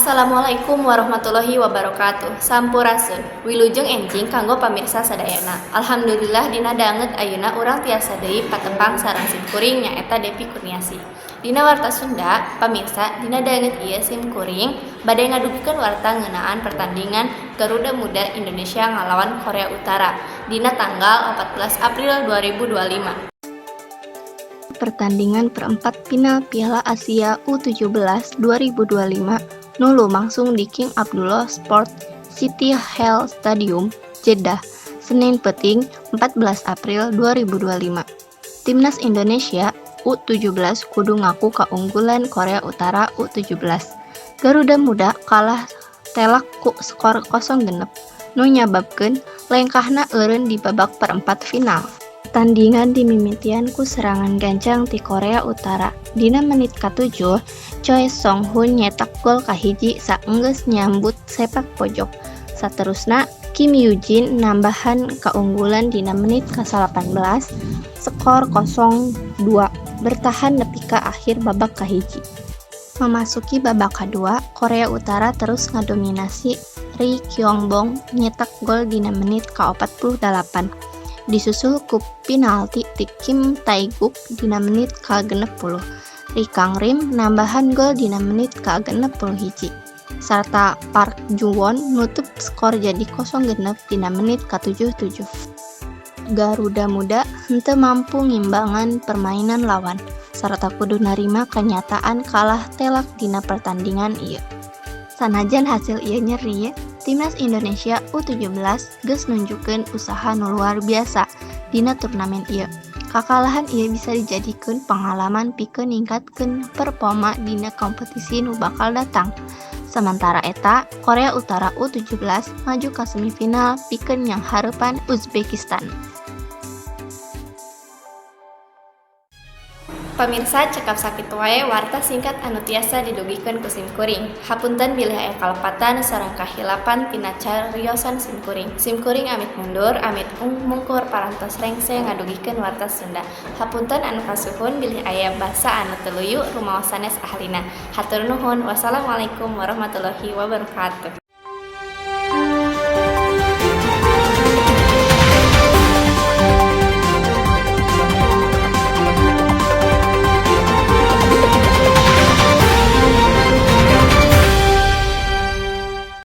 Assalamualaikum warahmatullahi wabarakatuh. Sampurasun. Wilujeng enjing kanggo pamirsa sadayana. Alhamdulillah, dina danget ayeuna urang tiasa deui patepang sareng simkuring, nyaeta Depi Kurniasih. Dina Warta Sunda, pamirsa, dina danget ieu simkuring bade ngadugikeun warta ngeunaan pertandingan Garuda Muda Indonesia ngalawan Korea Utara dina tanggal 14 April 2025. Pertandingan perempat final Piala Asia U17 2025 nu lumangsung di King Abdullah Sport City Hail Stadium, Jeddah, Senin peuting 14 April 2025. Timnas Indonesia U17 kudu ngaku kaunggulan Korea Utara U17. Garuda Muda kalah telak ku skor 0-6, nu nyababkeun lengkahna eureun di babak perempat final. Pertandingan dimimitian ku serangan gancang ti Korea Utara. Dina menit ka-7, Choi Song-hun nyetak gol kahiji saenggeus nyambut sepak pojok. Saterusna, Kim Yoo-jin nambahan kaunggulan dina menit ka-18, skor 0-2 bertahan nepi ka akhir babak kahiji. Memasuki babak kadua, Korea Utara terus ngadominasi. Ri Kyung-bong nyetak gol dina menit ka-48, disusul ku pinalti ti Kim Tae-guk dina menit ka-60. Ri Kang-rim nambahan gol dina menit ka-61, sarta Park Ju-won nutup skor jadi 0-6 dina menit ka-77. Garuda Muda henteu mampu ngimbangan permainan lawan, sarta kudu narima kanyataan kalah telak dina pertandingan ieu. Sanajan hasil ieu nyeri, Timnas Indonesia U17 geus nunjukkeun usaha nu luar biasa dina turnamen ieu. Kakalahan ieu bisa dijadikeun pangalaman pikeun ningkatkeun performa dina kompetisi nu bakal datang. Samantara eta, Korea Utara U17 maju ka semifinal pikeun nyanghareupan Uzbekistan. Pamirsa, cekap sakitu wae warta singkat anu tiasa didugikeun ku simkuring. Hapunten bilih aya kalepatan sareng kahilapan tina cariosan simkuring. Simkuring amit mundur, amit mungkur parantos rengse ngadugikeun warta Sunda. Hapunten anu kasuhun bilih aya basa anu teu luyu rumaos sanes ahlina. Hatur nuhun. Wassalamualaikum warahmatullahi wabarakatuh.